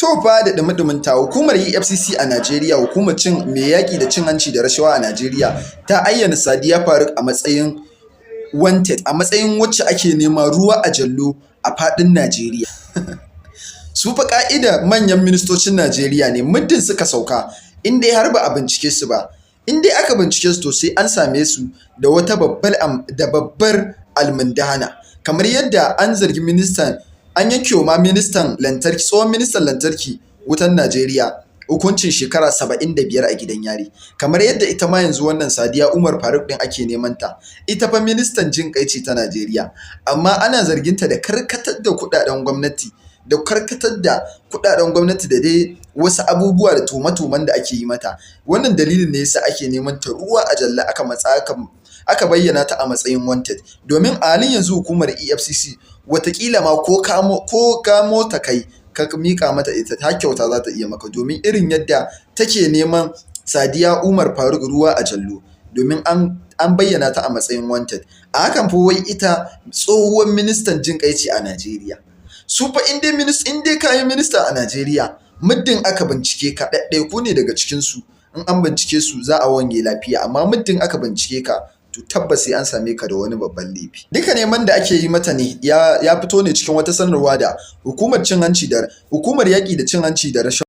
To fa, da ɗumi ta, hukumar EFCC a Najeriya, hukumar cin mai yaƙi da cin hanci da rashawa a Najeriya, ta ayyana Sadiya Faruk a matsayin wanted, a matsayin wacce ake nema ruwa a jallo a faɗin Najeriya. Su fa ƙa'ida manyan ministocin Najeriya ne, muddin suka sauka, in dai har ba a bincike su ba, in dai aka bincike su, to sai an same su da wata babbar da babbar almundahana. Kamar yadda an zargi ministan, an yanke wa ma ministan lantarki, tsohon ministan lantarki wutan Najeriya, hukuncin shekara 75 a gidan yari. Kamar yadda ita ma yanzu wannan Sadiya Umar Faruk din ake neman ta. Ita fa ministan jin kai ce ta Najeriya, amma ana zargin ta da karkatar da kudaden gwamnati, da dai wasu abubuwa da tuhume-tuhumen da ake yi mata. Wannan dalilin ne yasa ake neman ta ruwa a jalla, aka matsa aka bayyana ta a matsayin wanted, domin a halin yanzu hukumar EFCC watakila ma ko kamo ta kai ka mika mata ita ta kyauta za ta iya maka, domin irin yadda take neman Sadiya Umar Faruk ruwa a jallo, domin an bayyana ta a matsayin wanted. A hakan fa wai ita tsohuwar ministan jin kai ce a Najeriya. Su fa in dai kayi minista a Najeriya, muddin aka bincike ka, ɗaiɗaiku ne daga cikin su, in an bincike su za a wanye lafiya, amma muddin aka bincike ka, to tabbas sai an same ka da wani babban laifi. Duka neman da ake yi mata ne ya fito ne cikin wata sanarwa da hukumar cin hanci da hukumar yaƙi da cin hanci da rashawa